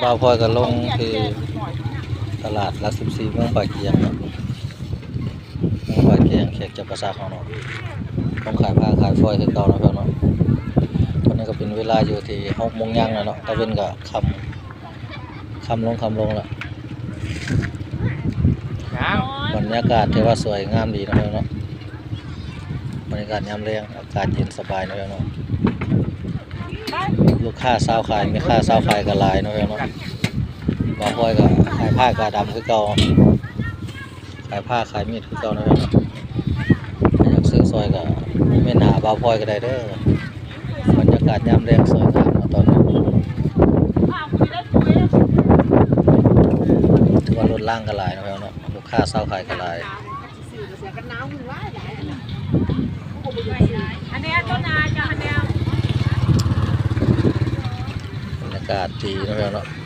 ບ່າວພອຍກໍລົງທີ່ຕະຫຼາດຫຼັກສິບສີ່ ເມືອງປາກກຽງເນາະ, ເມືອງປາກກຽງ ແຂວງຈຳປາສັກເຮົາເນາະ, ຕ້ອງຂາຍຜ້າຂາຍຟອຍຄືເກົ່າເນາະ ເພື່ອນເນາະ. ຕອນນີ້ກໍເປັນເວລາຢູ່ທີ່ຫົກໂມງຍ່າງແລ້ວເນາະ, ຕາເວັນກໍຄ່ຳ ຄ່ຳລົງ ຄ່ຳລົງແລ້ວ. ບັນຍາກາດຖືວ່າສວຍງາມດີເນາະ ເນາະ, ບັນຍາກາດຍາມແລງ ອາກາດເຢັນສະບາຍເນາະ ເນາະ. ລູກຄ້າຊາວຂາຍ ແມ່ຄ້າຊາວຂາຍກໍຫຼາຍເນາະ ເນາະ. ບ່າວພອຍກໍຂາຍຜ້າກາດຳຄືເກົ່າ ຂາຍຜ້າຂາຍມີດຄືເກົ່າເນາະ. ໃຜຢາກຊື້ຊ່ອຍກໍເມັ້ນຫາບ່າວພອຍກໍໄດ້ເດີ. ບັນຍາກາດຍາມແລງສວຍງາມເນາະຕອນນີ້, ຖືວ່າລົດລາງກໍຫຼາຍເນາະ ເນາະ, ລູກຄ້າຊາວຂາຍກໍຫຼາຍ. ບັນຍາກາດດີເນາະ ເນາະ.